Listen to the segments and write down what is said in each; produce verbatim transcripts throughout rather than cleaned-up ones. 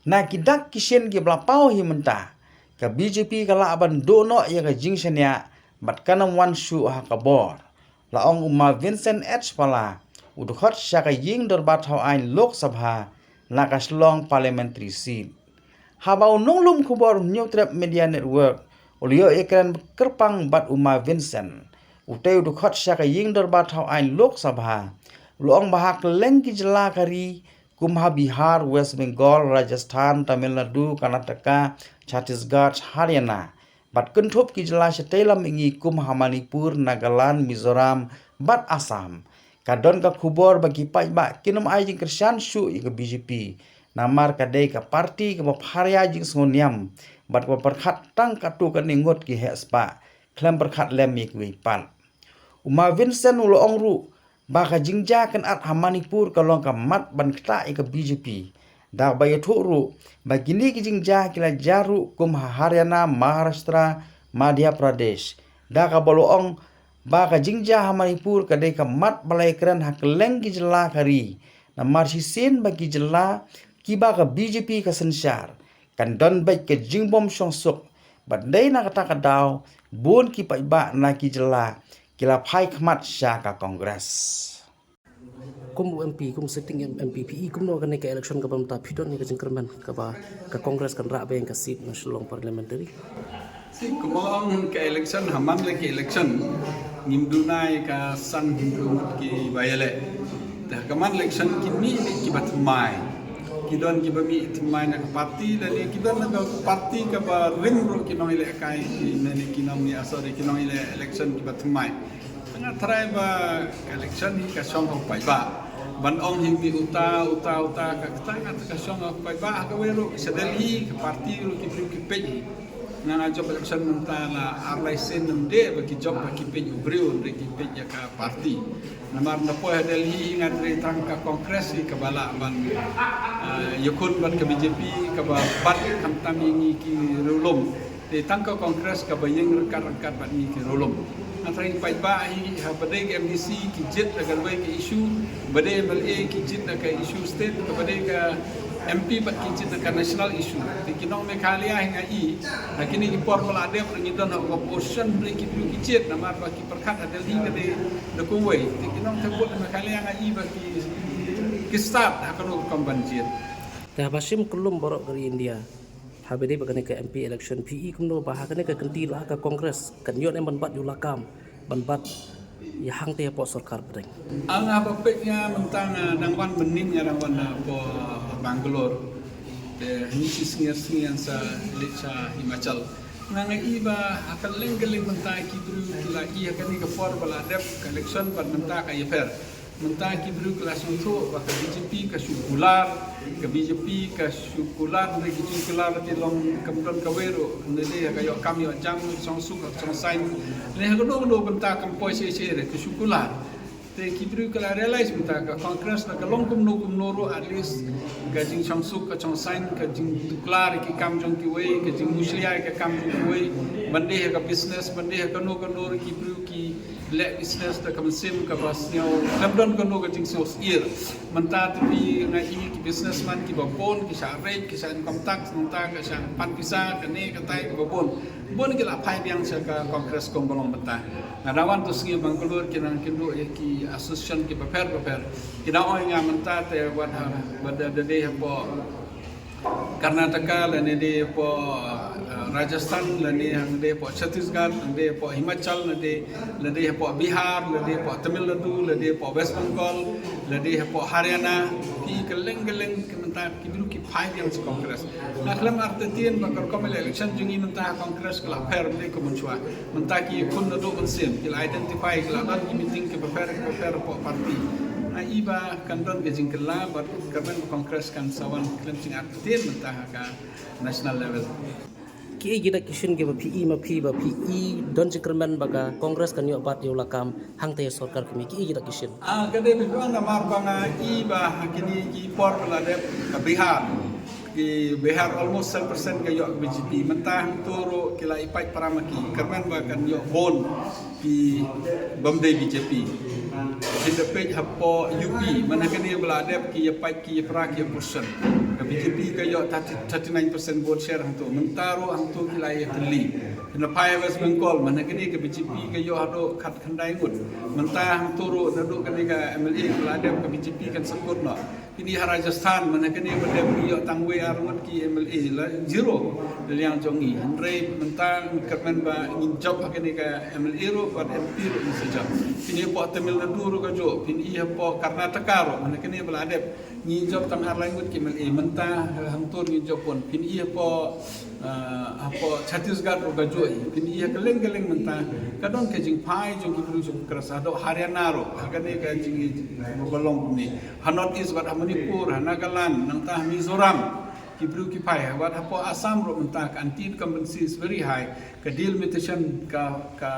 Na ki dak ki sien kiba la paw hi mynta, ka B J P ka lah ban duh noh ïa ka jingshaniah bad kan ym wan shuh ha ka bor, la ong u Ma Vincent H Pala, u dkhot sha ka ïing dorbar thaw aiñ Lok Sabha na ka Shillong Parliamentary Seat. Haba u nonglum khubor Hynñiewtrep Media Network u la ïoh ïa kren kyrpang bad u Ma Vincent, utei u dkhot sha ka ïing dorbar thaw aiñ Lok Sabha, u la ong ba ha kylleng ki jylla ka ri kum ha Bihar, West Bengal, Rajasthan, Tamil Nadu, Karnataka, Chhattisgarh, Haryana bad kynthup ki jylla shatei lam mihngi kum ha Manipur, Nagaland, Mizoram bad Assam, ka don ka khubor ba ki paidbah kin ym ai jingkyrshan shuh ïa ka B J P, namar ka dei ka parti kaba pharia jingsngewniam bad kaba pyrkhat tang katto katne ngut ki heh spah, khlem pyrkhat lem ïa kiwei pat. U Ma Vincent u la ong ruh ba ka jingjia kynad ha Manipur ka long ka mat ban ktah ïa ka B J P, da kaba ïathuh ruh ba kine ki jingjia ki la jia ruh kum ha Haryana, Maharashtra, Madhya Pradesh, da kaba la ong ba ka jingjia ha Manipur ka dei ka mat ba la ïakren ha kylleng ki jylla ka ri, namar shisien ba ki jylla kiba ka B J P ka synshar kan don beit ka jingbym shongsuk, bad dei na kata ka daw bun ki paidbah na ki jylla ki la phai khmat sha ka Congress. Kum u M P, kum sitting M P, phi i kumno kane ka election kaba mynta, phi don ïa ka jingkyrmen kaba ka Congress kan rah biang ka seat na Shillong Parliamentary? Kumba ong ka election, ha man la ka election ngim duna ïa ka san hynriew ngut kiba ïaleh. Te ha ka man election ki mih beit kiba thymmai. Ki don kiba mih thymmai na ka party, lane ki don na ka party kaba rim ruh ki nongïalehkai, ki, lane ki nong, ah, sorry, ki nongïaleh election kiba thymmai. Nga tharai ba ka election hi ka shong ha u paidbah. Ban ong hi mih uta, uta, uta, ka kata, ka kata ka shong ha u paidbah, ha kawei ruh sha Delhi ka party ruh ki briew ki peit hi. Nga, nga jop election mynta la ar lai sien, ym dei ba ki jop ba ki peit u briew, ym dei ki peit ïa ka party. Namar na poi ha Delhi nga trei tang ka Congress hi kaba lah ban, ah, ïakhun bad ka B J P kaba bat khamtam ïa ngi ki riewlum. Te tang ka Congress kaba ïeng ryngkat ryngkat bad ngi ki riewlum. Nga tharai paidbah hi, haba dei ka M D C ki jied da ka duwai ka issue, ba dei M L A ki jied da ka issue state, kaba dei ka M P bad ki jied da ka national issue. Te ki nong Meghalaya hi nga i, ha kine ki por ba la dep ngi don ha ka opposition, hynrei ki briew ki jied namar ba ki pyrkhat ha Delhi ka dei da kumwei. Te ki nong thebud Meghalaya nga i ba ki, ki start ha kano ka kam ban jied. Te haba shim kyllum baroh ka ri India, haba dei ba kane ka M P election, phi i kumno ba ha kane ka kynti la ka Congress kan ïoh ne ban bat ïa u lakam ban bat ïa hangta hapoh sorkar pdeng? Nga haba peit nga mynta nga dang wan mynnin, nga dang wan hapoh Bangalore. Te hynñiew shi sngi ar sngi ngan sa leit sha Himachal. Nga, nga i ba ha kylleng kylleng mynta ki briew ki la i ha kane ka por ba la dep ka election bad mynta ka ïapher. Mynta ki briew ki la sngewthuh ba ka B J P ka shu kular, ka B J P ka shu kular, hynrei ki jingkular ki long kam don kawei ruh, hynrei dei ha ka ïoh kam ïoh jam, shong suk ha shong saiñ. Hynrei ha kano kano bynta kam poi shisha re ka shu kular. Te ki briew ki la realize mynta ka Congress la ka long kumno kumno ruh, at least ka jingshong suk ka shong saiñ, ka jingkular ki kam jong kiwei, ka jingmushlia ka kam jong kiwei, ban dei ha ka business, ban dei ha kano kano ruh ki briew ki leh business da ka mynsiem kaba sniew, kam don kano ka jingsngewsyier. Mynta te phi nga i ki businessman kiba bun ki shah raid, ki shah income tax, mynta ka shah pan pisa, kane katai kaba bun. Bun ki la phai biang sha ka Congress kumba long mynta. Nga dang wan tu sngi Bangalore, ki nang kynduh ïa ki association kiba pher ba pher. Ki dang ong ïa nga mynta te wat ha, wat da, da dei hapoh Karnataka, lane dei hapoh, eh, Rajasthan, lane hang dei hapoh Chhattisgarh, hang dei hapoh Himachal, lane dei, lane dei hapoh Bihar, lane dei hapoh Tamil Nadu, lane dei hapoh West Bengal, lane dei hapoh Haryana. Ki kylleng kylleng ki mynta ki briew ki phai biang sha Congress. Nga khlem artatien ba ka rukom election jong ngi mynta ha Congress ka la pher, ym dei kum mynshuwa. Mynta ki khun naduh mynsiem, ki la identify, ki la don ki meeting kiba pher kiba pher hapoh party. Nga i ba kan don ka jingkylla bad kyrmen ba Congress kan sa wan khlem jingartatien mynta ha ka national level. Kiei ki dak ki shin kiba phi i ma phi ba phi i don jingkyrmen ba ka Congress kan ïoh bat ïa u lakam hangta ïa sorkar kmie, kiei ki dak ki shin? Ah, ka dei ba namar ba nga i ba ha kine ki por ba la dep ka Bihar, ki Bihar almost san percent ka ïoh ka B J P. Mynta hangto ruh ki la i paid para ma ki, kyrmen ba kan ïoh bun ki bym dei B J P. Ki da peit hapoh U P, man ha kane ba la dep ki ïa paid ki ïa pra ki ïa pyrshang. Ka B J P ka ïoh thirty, thirty-nine percent vote share hangto. Mynta ruh hangto ki la ïa tylli. Phin phai West Bengal, mynta kane ka B J P ka ïoh haduh khatkhyndai ngut. Mynta hangto ruh naduh kane ka M L A ka la dep, ka B J P kan sa kut noh. Phin i ha Rajasthan, mynta kane ba dep ngi ïoh tang wei ar ngut ki M L A, la zero. Liang jong ngi. Hynrei mynta ngi kyrmen ba ngin jop ha kane ka M L A ruh bad M P ruh ngi sa jop. Phin i hapoh Tamil Nadu ruh kajuh, phin i hapoh Karnataka ruh, mynta kane ba la dep. Ngi jop tang ar lai ngut ki M L A mynta, eh, hangto ngi jop pun. Phin i hapoh, eh, hapoh Chhattisgarh ruh kajuh, phin i ha kylleng kylleng mynta. Ka don ka jingphai jong ki briew jong Congress, haduh Haryana ruh, ha kane ka jing, ba long kumne. Ha North East bad ha Manipur, ha Nagaland, nangta ha Mizoram, ki briew ki phai, bad hapoh Assam ruh mynta ka anti incumbency is very high. Ka delimitation ka, ka,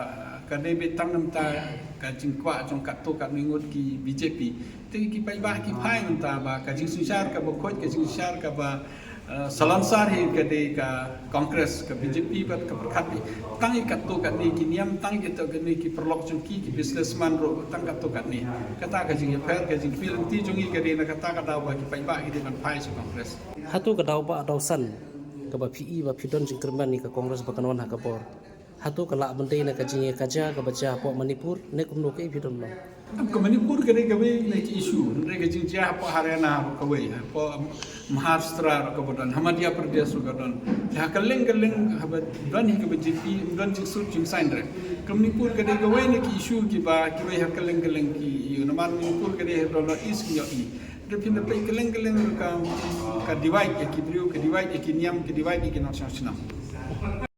ka dei beit tang namar ka jingkwah jong katto katne ngut ki B J P. Te ki paidbah ki phai mynta ba ka jingsynshar kaba khuid, ka jingsynshar kaba, eh, salonsar hi ka dei ka Congress, ka B J P bad ka pyrkhat hi. Tang i katto katne ki niam, tang i katto katne ki paralok jong ki, ki businessman ruh, tang katto katne. Kata ka jingïapher, ka jingkyrpad lynti jong ngi ka dei na kata ka daw ba ki paidbah ki dei ban phai sha Congress. Hato ka daw ba daw san kaba phi i ba phi don jingkyrmen ïa ka Congress ba kan wan ha ka bor? Hato ka lah ban dei na ka jingïakajia kaba jia hapoh Manipur, ne kumno ka i phi don long? Ka Manipur ka dei kawei na ki issue, hynrei ka jingjia hapoh Haryana ruh kawei, hapoh Maharashtra ruh kaba don, ha Madhya Pradesh ruh ka don. Ha kylleng kylleng haba don hi ka B J P, don jingsut jingsaiñ re. Ka Manipur ka dei kawei na ki issue kiba kiwei ha kylleng kylleng ki ïoh. Namar Manipur ka dei ha North East ki ïoh i. Te phin da peit kylleng kylleng ka, ka divide ïa ki briew, ka divide ïa ki niam, ka divide ïa ki nongshong shnong.